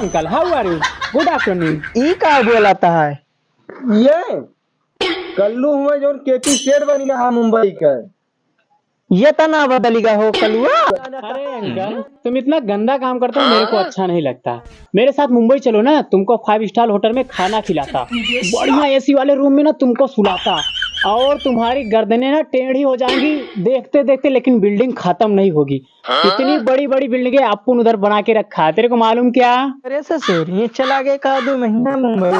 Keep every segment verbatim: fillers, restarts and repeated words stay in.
Uncle, how are you? Good afternoon. ई का बोलाता है? ये कल्लू हुए जौन केपी सेठ बन गया है मुंबई का। ये तो ना बदलिगा हो कलुआ। अरे अंकल, तुम इतना गंदा काम करते हो, मेरे को अच्छा नहीं लगता। मेरे साथ मुंबई चलो ना, तुमको five star hotel में खाना खिलाता, बढ़िया एसी वाले रूम में ना तुमको सुलाता, और तुम्हारी गर्दनें ना टेढ़ी हो जाएंगी देखते देखते, लेकिन बिल्डिंग खत्म नहीं होगी। इतनी बड़ी बड़ी बिल्डिंगें अपन उधर बना के रखा है, तेरे को मालूम क्या? अरे ससुर, ये चला गए का दो महीना मुंबई।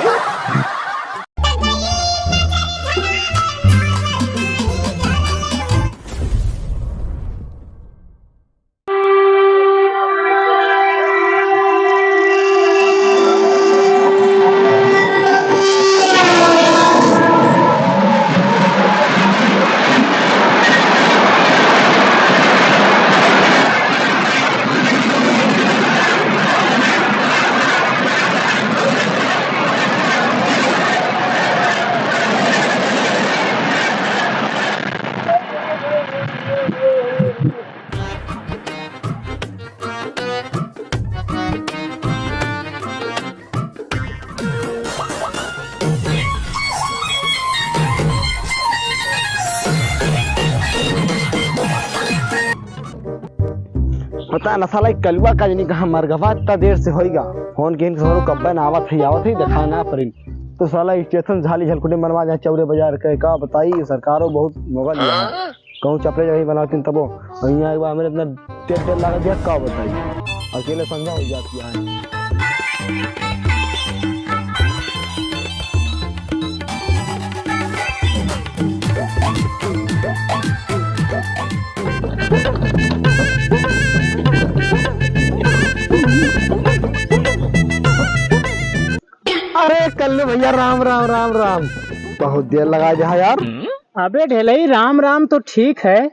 पता ना साला ई कलुआ का जनी कहाँ मर गवा, इतना देर से होइगा। फोन किन के सरो कब्बे ना आवत है, आवत है, देखा ना परिन। तो साला स्टेशन झाली झलकुटे बनवा जाए चौरे बाजार के, का बताई, सरकारो बहुत मोगल लिया है। कहूँ चपले जगह बनावतिन तबो, और यहाँ एक बार हमरे इतना टेढ़ टेढ़ लागत है, का बताई, अकेले संझा हो जाती है। अरे कल्लू भैया, राम राम राम राम। बहुत देर लगा दिया यार। अबे ढेलई, राम राम तो ठीक है,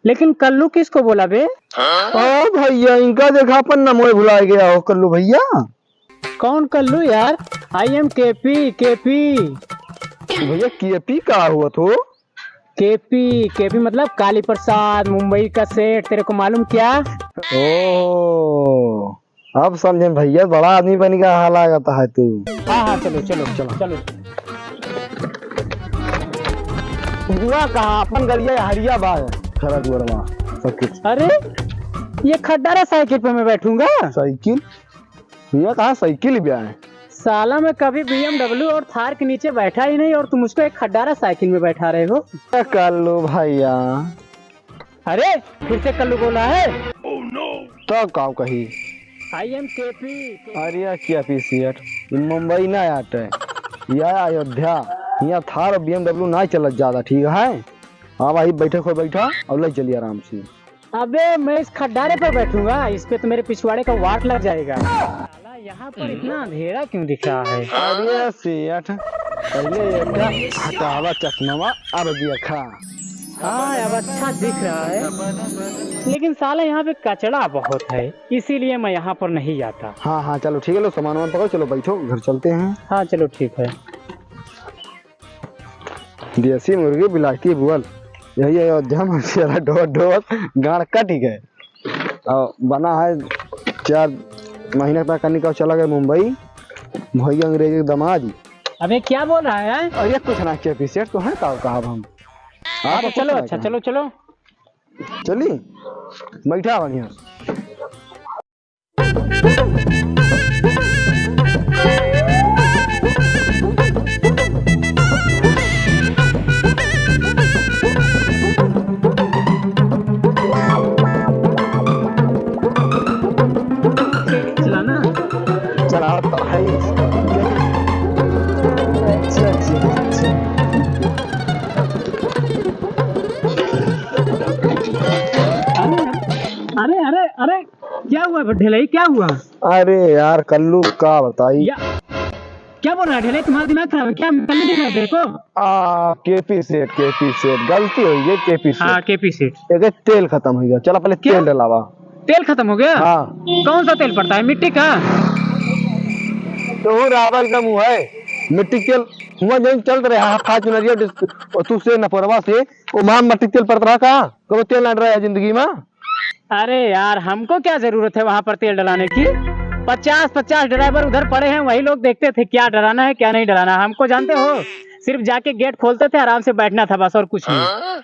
लेकिन कल्लू किसको बोला बे? ओ भैया, इनका देखा अपन नमोय भुला गया हो कल्लू भैया। कौन कल्लू यार? I am KP, KP. भैया केपी का हुआ थो? केपी, केपी मतलब काली प्रसाद, मुंबई का सेठ, तेरे को मालूम क्या? ओ, अब समझे भैया, बड़ा आदमी बन गया हा लागत है तू। हाँ, हाँ, चलो, चलो, चलो, चलो। हुआ कहाँ? अपन गलिया हरिया बा, खरा दुआरवा, सब कुछ। अरे, ये खड्डारा साइकिल पे मैं बैठूंगा? साइकिल? भैया, कहाँ साइकिल भी आए? साला, मैं कभी BMW और थार के नीचे बैठा ही नहीं और तुम मुझको एक खड्डारा साइकिल में बैठा रहे हो। कल्लू भैया। अरे, फिर से कल्लू बोला है। तब काव कही? I am KP. अरे केपी सेठ, ई मुंबई ना आटे, यह अयोध्या। यहाँ थार और BMW ना चलत ज्यादा, ठीक है? हाँ भाई, बैठे को बैठा और ले चलिए आराम से। अबे, मैं इस खड्डारे पर बैठूंगा, इस पे तो मेरे पिछवाड़े का वाट लग जाएगा। साला, यहाँ पर इतना अंधेरा क्यों दिख रहा है? अरे सेठ, पहले ये क्या हटावा चश्मा, अब देखा। हाँ, अब अच्छा दिख रहा है, लेकिन साला यहाँ पे कचड़ा बहुत है, इसीलिए मैं यहाँ पर नहीं आता। हाँ, हाँ, चलो ठीक है, लो सामान वामान पकड़ो, चलो बैठो, घर चलते हैं। हाँ, चलो ठीक है। देसी मुर्गी बिलायती बुअल, यही अयोध्या में चला ढोर ढोर गाड़ कट गए। और बना है चार महीना तक कनिका चला गए मुंबई, भैया अंग्रेजी के दमाद। अबे क्या बोल रहा है? अरे कुछ ना केपी सेठ, तो है का कहा हम। आप अच्छा, कुछ चलो, ना अच्छा, कहा। चलो, चलो। चली, बैठा बढ़िया। चलाना? चलाता है। अच्छा, अच्छा, अच्छा। अरे, अरे, अरे, अरे, क्या हुआ ढेलई, क्या हुआ? अरे यार, कल्लू का बताई। या, क्या बोल रहा है ढेलई? तुम्हारा दिमाग खराब है क्या? मैं कल्लू दिख रहा है तेरे को? आ, केपी सेठ, केपी सेठ, गलती हो गई, केपी सेठ। हाँ, केपी सेठ। एक तेल खत्म हो गया, चला पहले क्या? तेल डलावा। तेल खत्म हो गया? हाँ। कौन सा तेल पड़ता है, मिट्टी का? तो वो रावल का मुँह है, मिट्टी तेल। हुआ जौन चलत रहे, हाँ, खा चुनरिया डिस-, और तू से नपरवा से, वो माँ मिट्टी तेल पड़त रहा का? कबो तेल ना डलाया जिंदगी में? अरे यार, हमको क्या जरूरत है वहाँ पर तेल डलाने की? पचास पचास ड्राइवर उधर पड़े हैं, वही लोग देखते थे क्या डराना है क्या नहीं डराना है। हमको जानते हो, सिर्फ जाके गेट खोलते थे, आराम से बैठना था बस, और कुछ नहीं।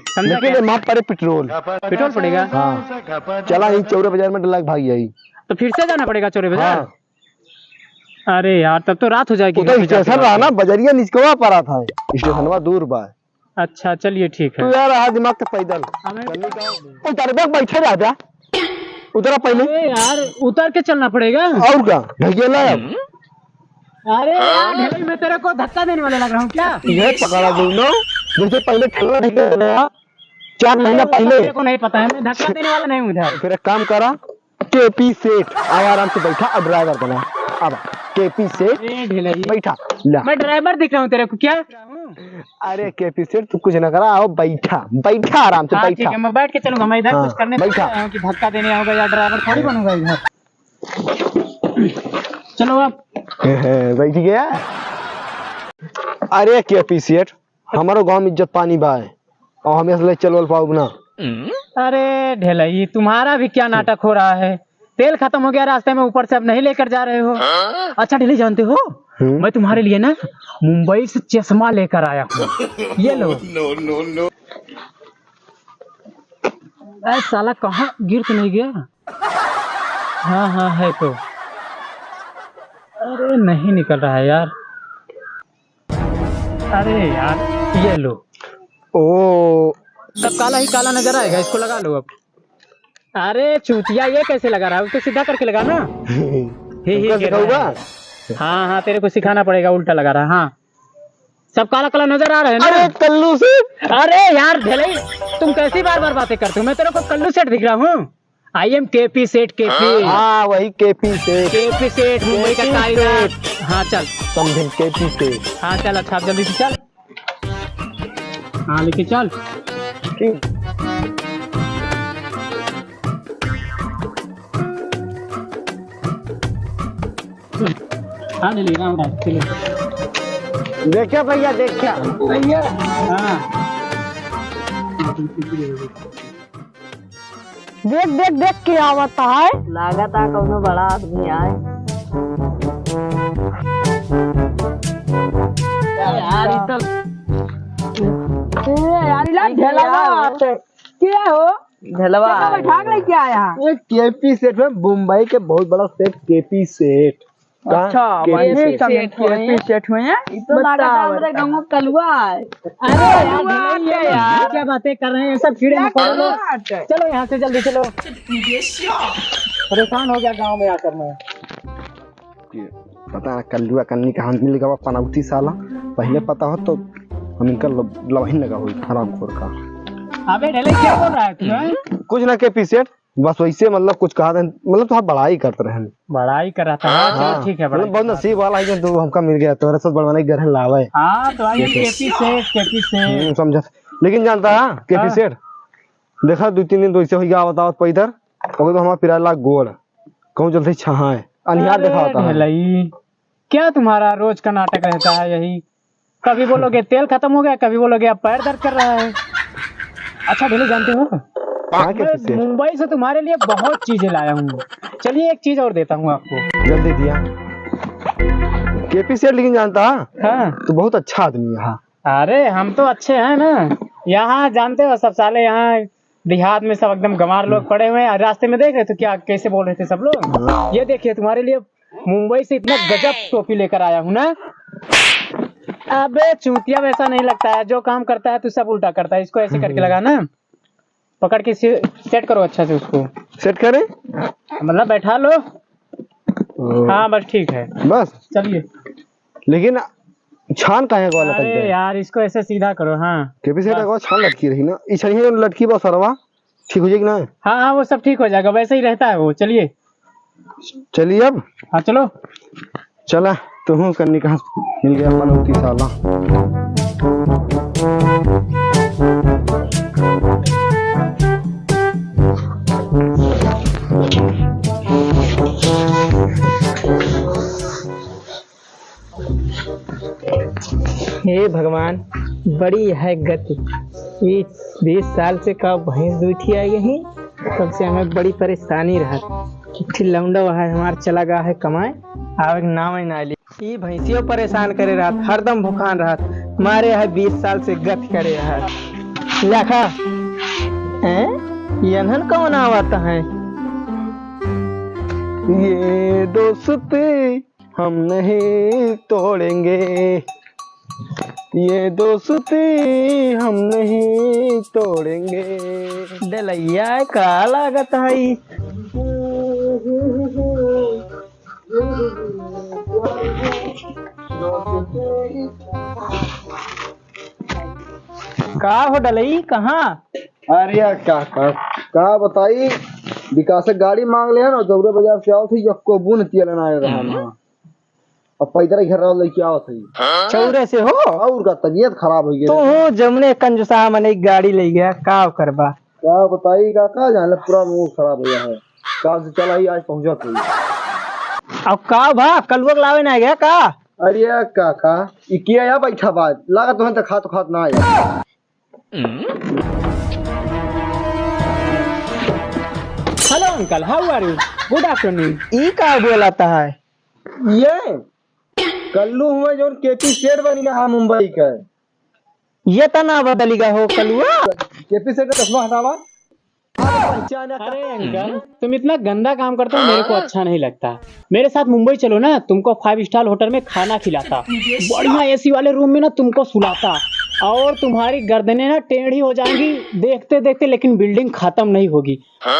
समझा लेकिन क्या? ये माफ पड़े पेट्रोल। पेट्रोल पड़ेगा? हाँ। चला ही चौरा बाजार में डला के भाग जाई। तो फिर से जाना पड़ेगा चौरा बाजार? हाँ। अरे यार, तब तो रात हो जाएगी। उधर स्टेशन रहा ना, बजरिया निचकवा पड़ा था, स्टेशनवा दूर बा। अच्छा, चलिए, ठीक है। तू यार, रहा दिमाग तो पैदल। हमें चलने का। उतर बे, बैठे रह जा। उतरा पहले। अरे यार, उतर के चलना पड़ेगा। और का? ढकेला अब। अरे यार, ढेले, मैं तेरे को धक्का देने वाला लग रहा हूँ क्या? ये पकड़ा दूँ ना। जैसे पहले ठेला ढकेला, चार महीना पहले। तेरे को नहीं पता है, मैं धक्का देने वाला नहीं हूँ इधर। फिर एक काम करा, केपी सेठ, अब आराम से बैठा और ड्राइवर बना। अब केपी सेठ, ए, ढेलई। बैठा, ला। मैं ड्राइवर दिख रहा हूँ तेरे को क्या? अरे केपी सेठ, तू कुछ ना करा, आओ बैठा, बैठा आराम से, हाँ, बैठा। ठीक है, मैं बैठ के चलूंगा, मैं इधर हाँ, कुछ करने थोड़ी बैठा। आया हूँ कि धक्का देने आऊंगा या ड्राइवर थोड़ी बनूंगा इधर। चलो अब। बैठ गया। अरे केपी सेठ, हमारो गाँव में इज्जत पानी बा है, और हमें असले चलवल पाउब ना। अरे ढेलई, तुम्हारा भी क्या नाटक हो रहा है? तेल खत्म हो गया रास्ते में, ऊपर से अब नहीं लेकर जा रहे हो। अच्छा ढेलई, जानते हो, हम्म। मैं तुम्हारे लिए ना मुंबई से चश्मा लेकर आया हूँ। ये लो। No, no, no। अरे साला, कहाँ गिर तो नहीं गया? हाँ, हाँ, है तो। अरे, नहीं निकल रहा है यार। अरे यार, ये लो। ओ। सब काला ही काला नजर आएगा, इसको लगा लो अब। अरे चूतिया, ये कैसे लगा रहा है? उसको सीधा करके लगा ना। ही, ही, तुमको गिर रहा है। हाँ, हाँ, तेरे को सिखाना पड़ेगा, उल्टा लगा रहा है। हाँ, सब काला काला नजर आ रहा है ना? अरे कल्लू सेठ। अरे यार ढेलई, तुम कैसी बार बार बातें करते हो? मैं तेरे को कल्लू सेठ दिख रहा हूँ? I am केपी सेठ, केपी। हाँ, वही केपी सेठ। केपी सेठ, मुंबई का केपी कारीगर। सेठ। हाँ, चल। समझे, केपी सेठ। हाँ, चल, अच्छा, आप जल्दी से चल। हाँ, लेके चल। ठीक। हाँ, ले ले, राम राम, चलो। देखिया भैया, देखिया। भैया। हाँ। देख, देख, देख के आवत है। लागत है कौनो बड़ा आदमी आए। यार, ई तो ए, यार, ई ला ढेलवा आते। के हो? ढेलवा केतना आए। बैठा के लेके आया? ए, केपी सेठ में, मुंबई के बहुत बड़ा सेठ केपी सेठ। का? अच्छा, केपी वही सेठ। समझे, केपी सेठ हुए हैं। ई तो लागत है हमरे गाँव में कलुआ है। अरे यार, कलुआ ढेलई है यार। क्या बातें कर रहे हैं, सब कीड़े मकोड़े लोग। कलुआ है। चलो यहाँ से जल्दी चलो। परेशान हो गया गाँव में आकर मैं। कि पता ना कल्लुआ कन्नी कहाँ मिल गवा पनौती साला। पहले पता हो तो हम इनका लब-, लवहिन लगा होई हरामखोर का। अबे ढेले, क्या बोल रहा है तू, हैं? कुछ ना केपी सेठ, बस वैसे मतलब कुछ कहा था, मतलब तो बड़ाई करत रहे। बड़ाई कर रहा था, हाँ, चलो हाँ। ठीक है, बड़ाई मतलब बहुत कर रहा था। नसीब वाला है जो तू हमका मिल गया, तोहरे साथ बड़वाने के घर लावे। हाँ, तो आई केपी सेठ, केपी सेठ। हम्म, समझा। लेकिन जानता है केपी सेठ, हाँ। देखा दो तीन दिन तो ऐसे हो गया आवत आवत पैदर, ओके तो हमारा पिराला गोड़। कहूँ जल्दी छहाँ है, अनिहार अरे देखा होता है। ढेलई, क्या तुम्हारा रोज का नाटक रहता है यही? कभी बोलोगे तेल खत्म हो गया, कभी बोलोगे अब पैर दर्द कर रहा है। अच्छा ढेलई, जानते हो, हाँ, मैं केपी सेठ। मुंबई से तुम्हारे लिए बहुत चीजें लाया हूँ। चलिए, एक चीज और देता हूँ आपको। जल्दी दिया। केपी सेठ, लेकिन जानता है? हाँ। तू बहुत अच्छा आदमी है। अरे, हम तो अच्छे हैं ना। यहाँ जानते हो, सब साले यहाँ देहात में सब एकदम गंवार लोग पड़े हुए हैं। रास्ते में देख रहे थे क्या, कैसे बोल रहे थे सब लोग? हाँ। ये देखिए, तुम्हारे लिए मुंबई से इतना गजब टोपी लेकर आया हूँ ना। अबे चूतिया, वैसा नहीं लगता है, जो काम करता है तू सब उल्टा करता है। इसको ऐसे करके लगा ना, पकड़ के से-, सेट करो अच्छा से उसको। सेट करें? मतलब बैठा लो। ओ। हाँ, बस ठीक है। बस? चलिए। लेकिन छान काहे को लटक अरे गए? यार, इसको ऐसे सीधा करो, हाँ। केपी सेठ बस। का छान लटकी रही ना, ई छड़िया जो लटकी बा सरवा, ठीक हो जाएगी ना? हाँ, हाँ, वो सब ठीक हो जाएगा, वैसे ही रहता है वो। चलिए। चलिए अब। हाँ, चलो। चला, तुहूँ कन्नी कहाँ से मिल गया पनौती साला। हे भगवान, बड़ी है गति। ये बीस साल से का भैंस दूठी आई यही, तब से हमें बड़ी परेशानी रहत। एक ठे लौंडा है हमार, चला गया है कमाए, आवे के नाम ही ना ली। ई भैंसियो परेशान करे रहत, हरदम भुखान रहत, मारे है बीस साल से गत करे रहत। लेखा, हैं? ये अनहन कौन आवत है? ये दोस्ती हम नहीं तोड़ेंगे, ये दोस्ती हम नहीं तोड़ेंगे। डलैया का लागत है ई? का हो डलई, कहाँ? अरे यार, का, का, का बताई, विकास गाड़ी मांग ले है ना, जौरे बाजार से आवत है, यक्को बून तेल ना आए रहा ना। अब पैदल ही घर वाला लेके आवत है। चौरे से हो? और का, तबीयत खराब हो गया। तू हो जमने कंजूसा मने गाड़ी ले गया, का करबा? का बताई काका, जाने पूरा मूड खराब हो गया है। काम से चला ही आज पहुंचा कोई। अब का भा, कलुआ के लावे ना गया का? अरे काका, ई किया या बैठा बात, लागत तुहन त खात खात ना आया। Hello uncle, how are you? Good afternoon. ई का बोलता है? ये कल्लू हुए जौन केपी सेठ बनी रहा मुंबई का। ये तना बदली गा हो कलुआ। केपी सेठ का चश्मा हटावा। अरे अंकल, तुम इतना गंदा काम करते हो, मेरे को अच्छा नहीं लगता। मेरे साथ मुंबई चलो ना, तुमको फाइव स्टार होटल में खाना खिलाता, बढ़िया एसी वाले रूम में ना तुमको सुलाता, और तुम्हारी गर्दनें ना टेढ़ी हो जाएंगी देखते देखते, लेकिन बिल्डिंग खत्म नहीं होगी।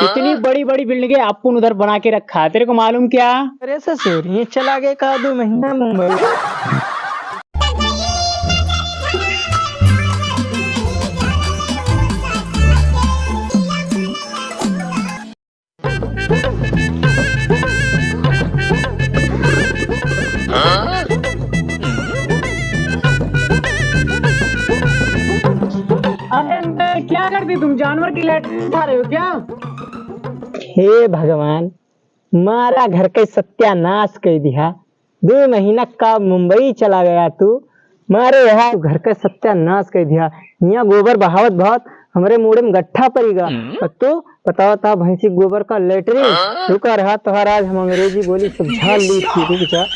इतनी बड़ी बड़ी बिल्डिंगें अपन उधर बना के रखा है, तेरे को मालूम क्या? अरे ससुर, ये चला गए का दो महीना मुंबई। अरे अंकल, क्या कर दी तुम? जानवर की लैट्रिन उठा रहे हो क्या? हे भगवान, मारा घर के सत्यानाश कर दिया। दो महीना का मुंबई चला गया तू, मारे यहाँ घर का सत्यानाश कर दिया। यहाँ गोबर बहावत बहावत हमरे मूड़े में गट्ठा पड़ी गा। हम्म। और तू बतावा ता भैंसी गोबर का लेटरिन। हाँ? रुका रहा तोहार, आज हम अंग्रेजी बोली सब झाड़ ली थी। रुक जा।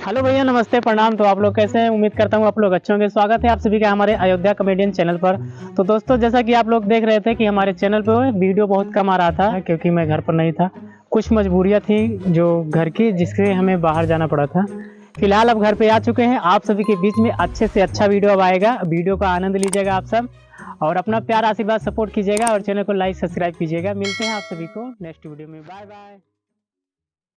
हेलो भैया, नमस्ते, प्रणाम। तो आप लोग कैसे हैं? उम्मीद करता हूँ आप लोग अच्छे होंगे। स्वागत है आप सभी का हमारे अयोध्या कॉमेडियन चैनल पर। तो दोस्तों, जैसा कि आप लोग देख रहे थे कि हमारे चैनल पर वीडियो बहुत कम आ रहा था, क्योंकि मैं घर पर नहीं था, कुछ मजबूरियाँ थी जो घर की, जिससे हमें बाहर जाना पड़ा था। फिलहाल अब घर पे आ चुके हैं, आप सभी के बीच में अच्छे से अच्छा वीडियो अब आएगा। वीडियो का आनंद लीजिएगा आप सब, और अपना प्यार, आशीर्वाद, सपोर्ट कीजिएगा और चैनल को लाइक, सब्सक्राइब कीजिएगा। मिलते हैं आप सभी को नेक्स्ट वीडियो में। Bye bye.